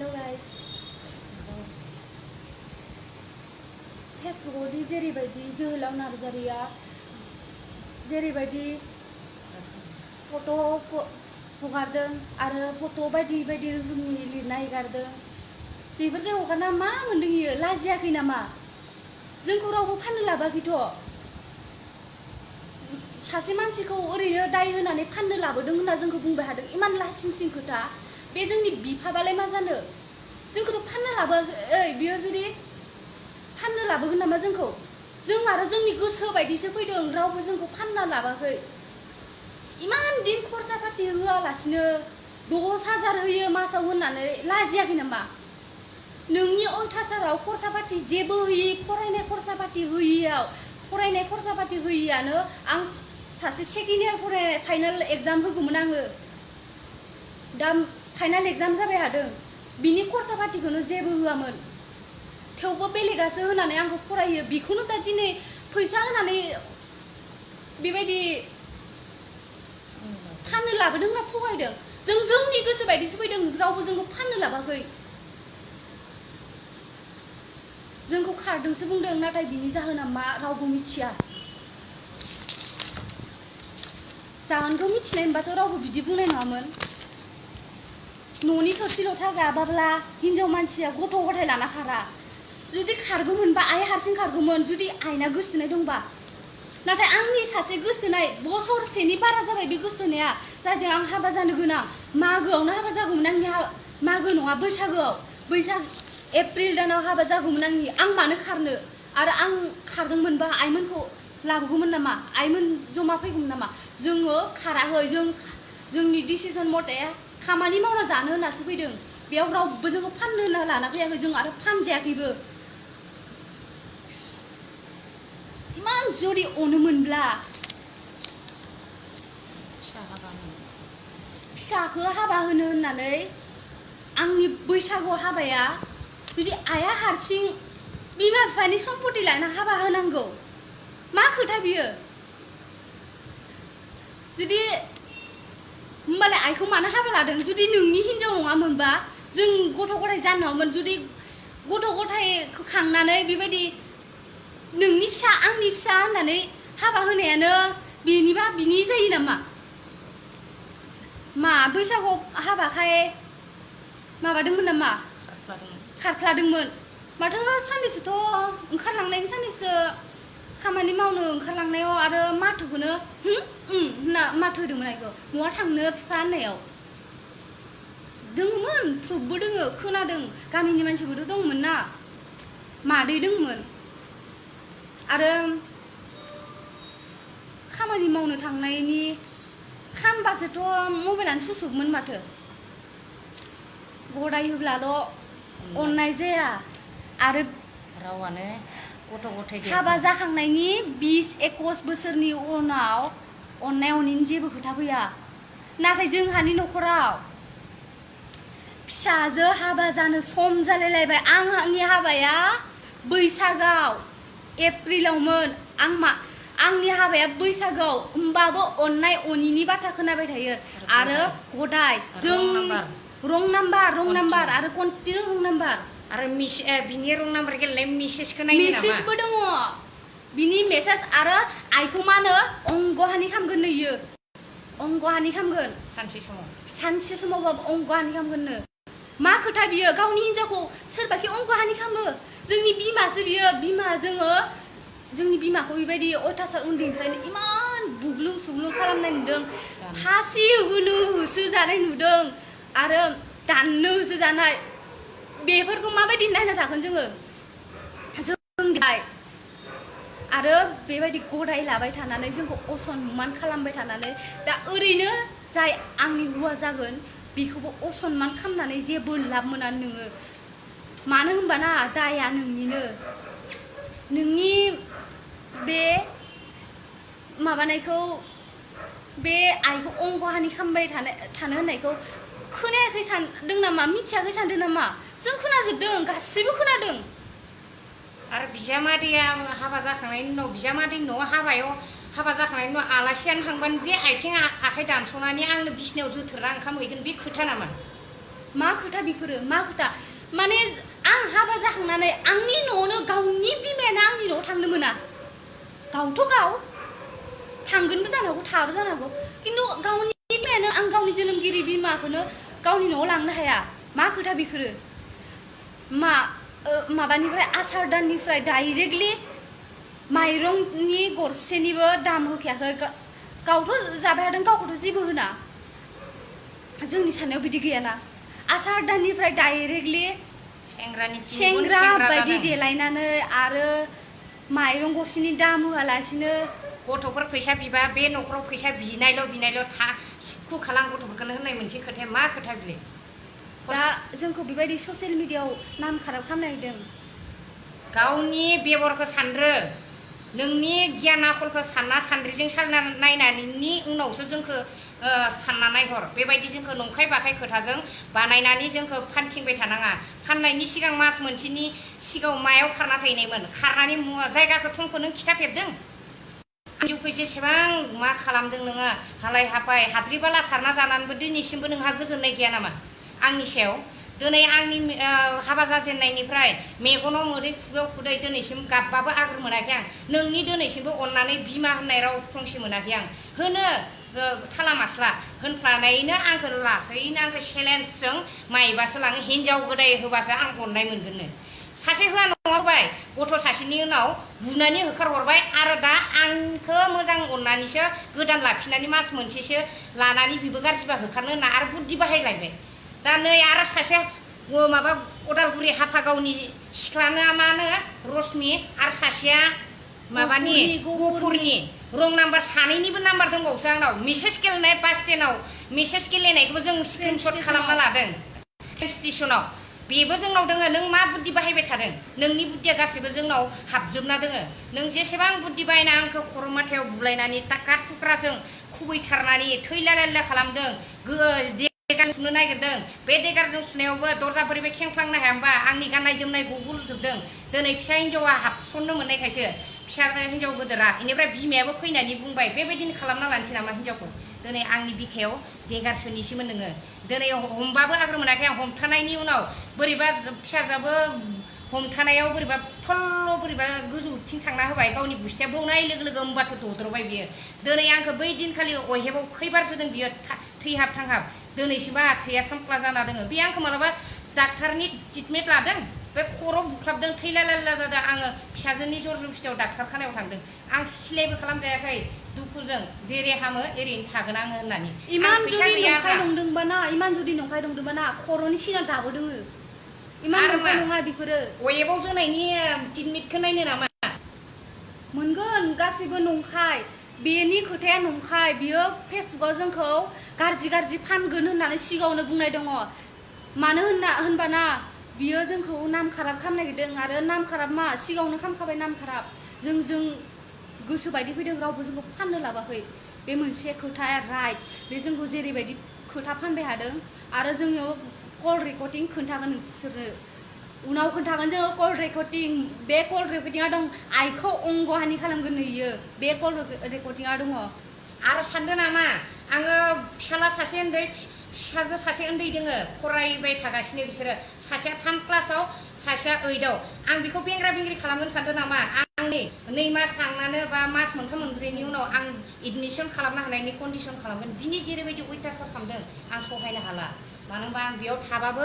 Hello guys. फेसबुकआवदि जेरैबायदि जोहोलाव नार्जारिया जेरैबायदि फट' हगारदों आरो फट' बायदि बायदि रोखोमनि लिरना हगारदों बेफोरखौ हगारना मा मोनदों इयो लाजियाखै नामा जोंखौ रावबो फाननो लाबाखैथ' सासे मानसिखौ ओरैनो दाय होनानै फाननो लाबोदों होनना जोंखौ बुंबाय थादों इमान लासिंसिं खोथा बे जोंनि बिफाबालाय मा जानो जोंखौथ' फाननो लाबोआखै बियो जुदि फाननो लाबोगोन नामा जोंखौ जों आरो जोंनि गोसो बायदिसो फैदों रावबो जोंखौ फानना लाबाखै इमान दिन खरसा पाति होआलासिनो 10,000 होयो मासाव होननानै लाजियाखै नामा नोंनि अयथासाराव खरसा पाति जेबो होयि फरायनाय खरसा पाति होयियाव फरायनाय खरसा पाति होयियानो आं सासे सेकेन्ड इयार फरायनाय फाइनाल एग्जाम होगौमोन आङो दा फाइनाल एग्जाम जाबाय हादों बिनि खरसा पातिखौनो जेबो होआमोन थेवबो बेलेगासो होनानै आंखौ फरायो बेखौनो दा दिनै फैसा होनानै बेबायदि फाननो लाबोदों होनना थगायदों जों जोंनि गोसो बायदिसो फैदों रावबो जोंखौ फाननो लाबाखै जोंखौ खारदोंसो बुंदों नाथाय बिनि जाहोना मा रावबो मिथिया जाहोनखौ मिथिनाय मोनबाथ' रावबो बिदि बुंनाय नङामोन न'नि थोरसि लथा गाबाब्ला हिनजाव मानसिया गथ' गथाय लाना खारा जुदि खारगौमोनबा आइ हारसिं खारगौमोन जुदि आइना गोसथोनाय दंबा नाथाय आंनि सासे गोसथोनाय बोसोरसेनि बारा जाबाय बे गोसथोनाया जायजों आं हाबा जानो गोनां मागोआवनो हाबा जागौमोन आंनि मागो नङा बैसाग एप्रिल दानाव हाबा जागौमोन आं मानो खारनो आरो आं खारदोंमोनबा आइमोनखौ लाबोगौमोन नामा आइमोन जमा फैगौमोन नामा जोङो खाराखै जोंनि डिसिसन मथे खामानि मावना जानो होननासो फैदों बेयाव रावबो जोंखौ फाननो होनना लाना फैयाखै जों आरो फानजायाखैबो इमान जुदि अनोमोनब्ला फिसाखौ हाबा होनो होननानै आंनि बैसागु हाबाया जुदि आइया हारसिं बिमा बिफानि सम्पति लाना हाबा होनांगौ मा खोथा बियो जुदि होमबालाय आइखौ मानो हाबा लादों जुदि नोंनि हिनजाव नङामोनबा जों गथ' गथाय जानो नङामोन जुदि गथ' गथायखौ खांनानै बेबायदि नोंनि फिसा आंनि फिसा होननानै हाबा होनायानो बेनिबा बिनि जायो नामा मा बैसागुआव हाबाखाय माबादोंमोन नामा खारफ्लादोंमोन माथो साननैसोथ' ओंखारलांनायनि साननैसो खामानि मावनो ओंखारलांनायाव आरो माथोखौनो होनना माथो होदोंमोन आइखौ न'आ थांनो बिफा होननायाव दङमोन प्रुफबो दोङो खोनादों गामिनि मानसिफोरबो दंमोन ना मादै दंमोन आरो खामानि मावनो थांनायनि खानबासोथ' मबाइलानो सुसबमोन माथो गदाय होब्लाल' अननाय जाया आरो रावानो गथ' गथाय हाबा जाखांनायनि 20-21 बोसोरनि उनाव अननाय अनैनि जेबो खोथा फैया नाथाय जोंहानि न'खराव फिसाजो हाबा जानो सम जालायलायबाय आंनि हाबाया बैसागाव एप्रिलावमोन आंनि हाबाया बैसागोआव होमबाबो अननाय अनिनि बाथ्रा खोनाबाय थायो आरो गदाय जों रं नाम्बार आरो कन्टिनिउ रं नाम्बार आरो बिनि रं नाम्बार गेलेनाय मेसेजखौ नायनो नामा मेसेजबो दङ बिनि मेसेज आरो आइखौ मा होनो अंगहानि खामगोन इयो अंगहानि खामगोन सानसे समावबाबो अंगहानि खामगोननो मा खोथा बियो गावनि हिनजावखौ सोरबाखि अंगहानि खामो जोंनि बिमासो बियो जोंनि बिमाखौ बेबायदि अयथासार उन्दैनिफ्रायनो इमान बुग्लुं सुग्लुं खालामनाय नुदों फासि होनो होसोजानाय नुदों आरो दाननो होसोजानाय बेफोरखौ माबायदि नायना थागोन जोङो आरो बेबायदि गदाय लाबाय थानानै जोंखौ असनमान खालामबाय थानानै दा ओरैनो जाय आंनि हौवा जागोन बेखौबो असनमान खालामनानै जेबो लाब मोना नोङो मानो होनबा ना दाया नोंनिनो नोंनि बे माबानायखौ बे आइखौ अंगहानि खालामबाय थानो होननायखौ खोनायाखै सानदों नामा मिथियाखै सानदों नामा जों खोनाजोबदों गासिबो खोनादों आरो बिजामादैया हाबा जाखांनायनि उनाव बिजामादैनि न'आव हाबा जाखांनायनि उनाव आलासियानो थांबानो जे आथिं आखाइ दानस'नानै आंनो बिसिनायाव जोथोरा ओंखाम हैगोन बे खोथा नामा मा खोथा बेफोरो मा खोथा माने आं हाबा जाखांनानै आंनि न'आवनो गावनि बिमायानो आंनि न'आव थांनो मोना गावथ' गाव थांगोनबो जानो हागौ थाबो जानो हागौ खिन्थु गावनि बिमायानो आं गावनि जोनोमगिरि बिमाखौनो गावनि न'आव लांनो हाया मा खोथा बेफोरो माबानिफ्राय आसार दाननिफ्राय डाइरेक्टलि माइरंनि गरसेनिबो दाम होखायाखै गावथ' जाबाय थादों गावखौथ' जेबो होना जोंनि साननायाव बिदि गैयाना आसार दाननिफ्राय डाइरेक्टलि सेंग्रा बायदि देलायनानै आरो माइरं गरसेनि दाम होआलासिनो गथ'फोर फैसा बिबा बे न'खराव फैसा बिनायल' सुखु खालाम गथ'फोरखौनो होननाय मोनसे खोथाया मा खोथा बिलाय दा जोंखौ बेबायदि ससियेल मिडियाआव नाम खाराब खालामनायदों गावनि बेबरखौ सानद्रो नोंनि गियान आखलखौ सानना सान्द्रिजों सालना नायनायनि उनावसो जोंखौ सानना नायहर बेबायदि जोंखौ नंखाय बाखाय खोथाजों बानायनानै जोंखौ फानथिंबाय थानाङा फाननायनि सिगां मास मोनसेनि सिगाङाव मायाव खारना थाहैनायमोन खारनानै जायगाखौ थंखौ नों खिथाफेरदों जिउखौ जेसेबां मा खालामदों नोङो हालाय हाफाय हाद्रि बाला सारना जानानैबो दिनैसिमबो नोंहा गोजोननाय गैया नामा आंनि सायाव दिनै आंनि हाबा जाजेननायनिफ्राय मेगनाव मोदै खुगायाव खुदै दिनैसिम गाबबाबो आगोर मोनाखै आं नोंनि दिनैसिमबो अननानै बिमा होननाय राव फंसे मोनाखै आं होनो थाला माथ्ला होनफ्लानायनो आंखौ लासैनो आंखौ चेलेन्जजों माइबासो लाङो हिनजाव गोदाय होबासो आं अननाय मोनगोननो सासे होआ नङा होबाय गथ' सासेनि उनाव बुनानै होखारहरबाय आरो दा आंखौ मोजां अननानैसो गोदान लाफिननानै मास मोनसेसो लानानै बिबो गाज्रिबा होखारनो होनना आरो बुद्धि बाहायलायबाय दा नै आरो सासे माबा अदालगुरि हाफागावनि सिख्लानो मानो रश्मि आरो सासेया माबानि गफुरनि रं नाम्बार सानैनिबो नाम्बार दंबावोसो आंनाव मेसेज गेलेनाय बास स्टेन्डआव मेसेज गेलेनायखौबो जों स्क्रिनशट खालामना लादों स्टेसनाव बेबो जोंनाव दोङो नों मा बुद्धि बाहायबाय थादों नोंनि बुद्धिया गासैबो जोंनाव हाबजोबना दोङो नों जेसेबां बुद्धि बाहायना आंखौ खर' माथायाव बुलायनानै टाका थुख्राजों खुबैथारनानै थैला लायला खालामदों देगार सुनो नागिरदों बे देगारजों सुनायावबो दरजा बोरैबा खेंफ्लांनो हाया होमबा आंनि गाननाय जोमनाय गुगुलजोबदों दिनै फिसा हिन्जावा हाबसननो मोननायखायसो फिसा हिन्जाव गोदोरा बेनिफ्राय बिमायाबो फैनानै बुंबाय बेबायदिनो खालामना लानोसै नामा हिन्जावखौ दिनै आंनि बिखायाव देगार सोनिसोमोन नोङो दिनै हमबाबो आग्रो मोनाखै आं हमथानायनि उनाव बोरैबा फिसाजाबो हमथानायाव बोरैबा थल्ल' बोरैबा गोजौथिं थांना होबाय गावनि गुस्थिया बौनाय लोगो लोगो होमबासो दद्रबाय बियो दिनै आंखौ बै दिनखालि अहेबाव खैबार सोदों बियो थैहाब थांहाब दिनैसिमबो थैया सामफ्ला जाना दोङो बे आंखौ मालाबा डाक्टारनि ट्रिटमेन्ट लादों बे खर' बुख्लाबदों थैला लायला जादों आङो फिसाजोनि जर जबस्थियाव डाक्टारखानायाव थांदों आं सिलायबो खालामजायाखै दुखुजों जेरै हामो ओरैनो थागोन आङो होननानै इमान जुदि नंखाय नंदोंबा ना इमान जुदि नंखाय दंदोंबा ना खर'नि सिना दाबो दोङो इमान नंखाय नङा बेफोरो अहेबाव जोनायनि ट्रिटमेन्टखौ नायनो नामा मोनगोन गासैबो नंखाय बेनि खोथाया नंखाय बियो फेसबुकाव जोंखौ गाज्रि फानगोन होननानै सिगाङावनो बुंनाय दङ मानो होनबाना बियो जोंखौ नाम खाराब खालामनो नागिरदों आरो नाम खाराब मा सिगाङावनो खालामखाबाय नाम खाराब जों गोसो बायदि फैदों रावबो जोंखौ फाननो लाबाखै बे मोनसे खोथाया राइट बे जोंखौ जेरैबायदि खोथा फानबाय हादों आरो जोङो कल रेकर्डिं खोन्थागोन नोंसोरनो उनाव खोन्थागोन जोङो कल रेकर्डिं बे कल रेकर्डिंआ दं आइखौ अंगहानि खालामगोन नुयो बे कल रेकर्डिंआ दङ आरो सानदों नामा आङो फिसाला सासे उन्दै फिसाजो सासे उन्दै दोङो फरायबाय थागासिनो बिसोरो सासेया 3 क्लासाव सासेया 8आव आं बेखौ बेंग्रा बेंग्रि खालामगोन सानदों नामा आंनि 2 मास थांनानै बा मास मोनथाम मोनब्रैनि उनाव आं एडमिसन खालामनो हानायनि कन्डिसन खालामगोन बिनि जेरैबायदि अयथासार खालामदों आं सहायनो हाला मानो होनबा आं बेयाव थाबाबो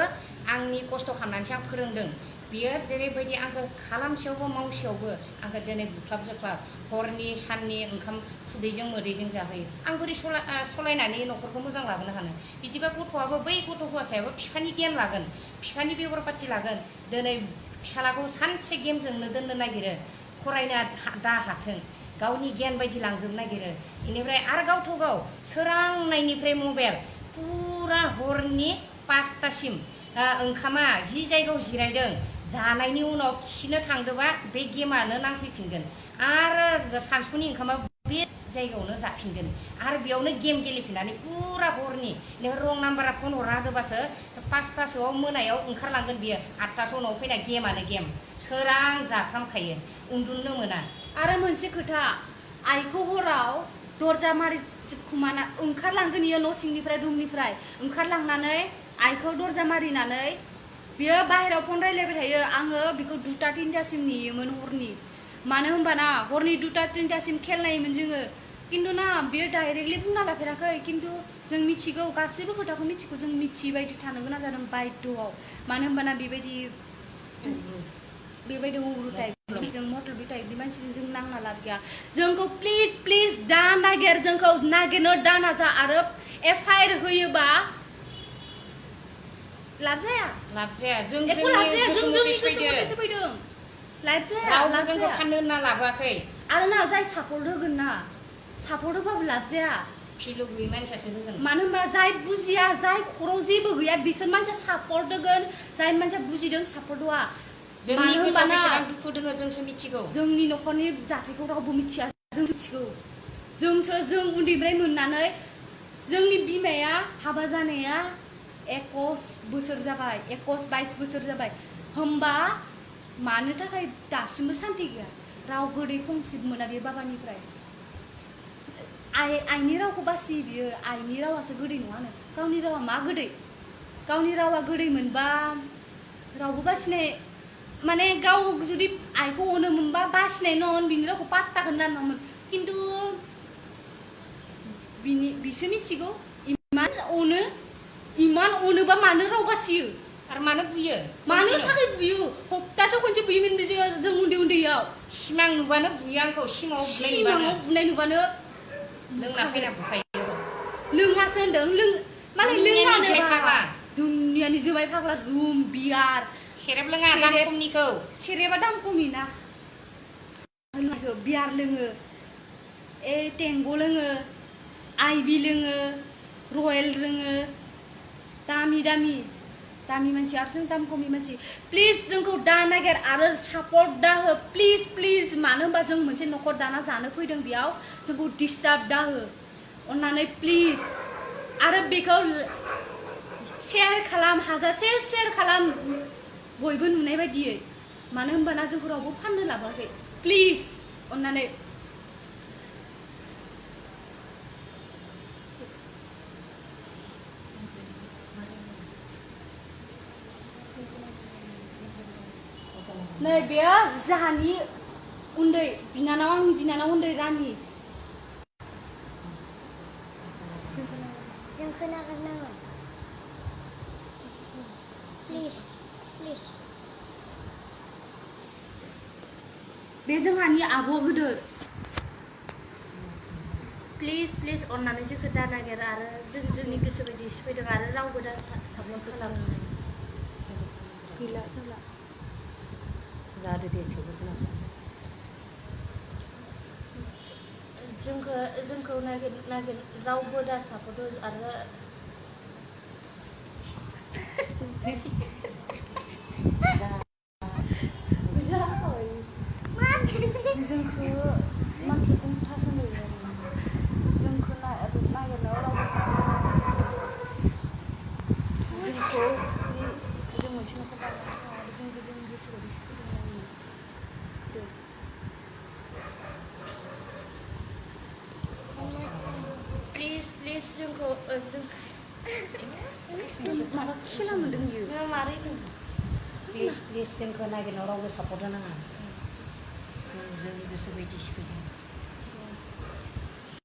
आंनि खस्थ' खालामनानैसो आं फोरोंदों बियो जेरैबायदि आंखौ खालामसेयावबो मावसेयावबो आंखौ दिनै बुख्लाब जोख्लाब हरनि साननि ओंखाम खुदैजों मोदैजों जाहोयो आं बोरै सलायनानै न'खरखौ मोजां लाबोनो हानो बिदिबा गथ'आबो बै गथ' हौवासायाबो बिफानि गियान लागोन बिफानि बेगर पाति लागोन दिनै फिसालाखौ सानसे गेमजोंनो दोननो नागिरो फरायनो दा हाथों गावनि गियान बायदि लांजोबनो नागिरो बेनिफ्राय आरो गावथ' गाव सोरांनायनिफ्राय मबाइल फुरा हरनि 5टासिम ओंखामा जि जायगायाव जिरायदों जानायनि उनाव खिनो थांदोंबा बे गेमानो नांफैफिनगोन आरो सानसुनि ओंखामा बे जायगायावनो जाफिनगोन आरो बेयावनो गेम गेलेफिननानै फुरा हरनि रं नाम्बारा फन हरना होबासो 5टासोआव मोनायाव ओंखारलांगोन बियो 8टासो उनाव फैना गेमानो गेम सोरां जाफ्रामखायो उन्दुनो मोना आरो मोनसे खोथा आइखौ हराव दरजा मारि खुमाना ओंखारलांगोन इयो न' सिंनिफ्राय रुमनिफ्राय ओंखारलांनानै आइखौ दरजा मारिनानै बियो बाहेरायाव फन रायलायबाय थायो आङो बिखौ 2टा 3टासिम नेयोमोन हरनि मानो होनबाना हरनि 2टा 3टासिम खेल नायोमोन जोङो खिन्थु ना बियो डाइरेक्टलि बुंना लाफेराखै खिन्थु जों मिथिगौ गासैबो खोथाखौ मिथिगौ जों मिथियै बायदि थानो गोनां जादों बायद'आव मानो होनबाना बेबायदि उरु टाइपनि जों मटलबि टाइपनि मानसिजों जों नांना लाब गैया जोंखौ प्लिज दा नागिर जोंखौ नागिरनो दा नाजा आरो FIR होयोबा लाब जाया जों जोंनि गोसो मथेसो फैदों लाब जाया रावबो जोंखौ फाननो होनना लाबोआखै आरो ना जाय सापर्ट होगोन ना सापर्ट होबाबो लाब जाया फिलु गैयै मानसियासो होगोन मानो होनबा जाय बुजिया जाय खराव जेबो गैया बिसोर मानसिया सापर्ट होगोन जाय मानसिया बुजिदों सापर्ट होआ जोंनि गोसोआव बेसेबां दुखु दङ जोंसो मिथिगौ जोंनि नखरनि जाथायखौ रावबो मिथिया जों मिथिगौ जों उन्दैनिफ्राय मोननानै जोंनि बिमाया हाबा जानाया 21 बोसोर जाबाय 21-22 बोसोर जाबाय होमबा मानो थाखाय दासिमबो सान्ति गैया राव गोदै फंसे मोना बे बाबानिफ्राय आइनि रावखौ बासियो बियो आइनि रावासो गोदै नङानो गावनि रावा मा गोदै गावनि रावा गोदै मोनबा रावबो बासिनाय माने गाव जुदि आइखौ अनोमोनबा बासिनाय नङामोन बिनि रावखौ पात्ताखौनो लानाय नङामोन खिन्थु बिसो मिथिगौ इमान अनोबा मानो राव बासियो आरो मानो बुयो मानो थाखाय बुयो हप्तासेयाव खनसे बुयोमोन जों उन्दैयाव सिमां नुबानो बुयो आंखौ सिमाङाव बुनाय नुबानो लोंना फैना बुखायो लोङासो होनदों मालाय लोङानोबा दुनियानि जोबाय फाग्ला रुम बियार सेरेब लोङा दाम खमनिखौ सेरेबा दाम खमनि ना बियार लोङो टेंग' लोङो आइबि लोङो रयेल लोङो दामि मानसि आरो जों दाम खमनि मानसि प्लिज जोंखौ दा नागिर आरो सापर्ट दा हो प्लिज मानो होनबा जों मोनसे न'खर दाना जानो फैदों बेयाव जोंखौ डिस्टार्ब दा हो अन्नानै प्लिज आरो बेखौ शेयार खालाम हाजासे शेयार खालाम बयबो नुनाय बायदियै मानो होनबाना जोंखौ रावबो फाननो लाबोआखै प्लिज अन्नानै नै बेयो जाहानि उन्दै बिनानाव आंनि बिनानाव उन्दै रानि जों खोनागोन नाङा प्लिज बे जोंहानि आब' गोदोर प्लिज अन्नानै जोंखौ दा नागिर आरो जोंनि गोसो बायदि फैदों आरो रावबो दा सापर्ट खालामो गैला जाला जादो दे थेवबो खोनासं जोंखौ नागिर रावबो दा सापर्ट हो आरो जोंखौ मानसिखौ थासनो जोंखौ नागिरनायाव रावबो जोंखौ जों मोनसे न'खर दानायाव आरो जोंबो जोंनि गोसो बायदि सोलिदों प्लिज जोंखौ माबा खेला मोन्दों बियो मारै प्लिज जोंखौ नागिरनायाव रावबो सापर्ट होनाङा जों जोंनि गोसो बायदि सिफैदों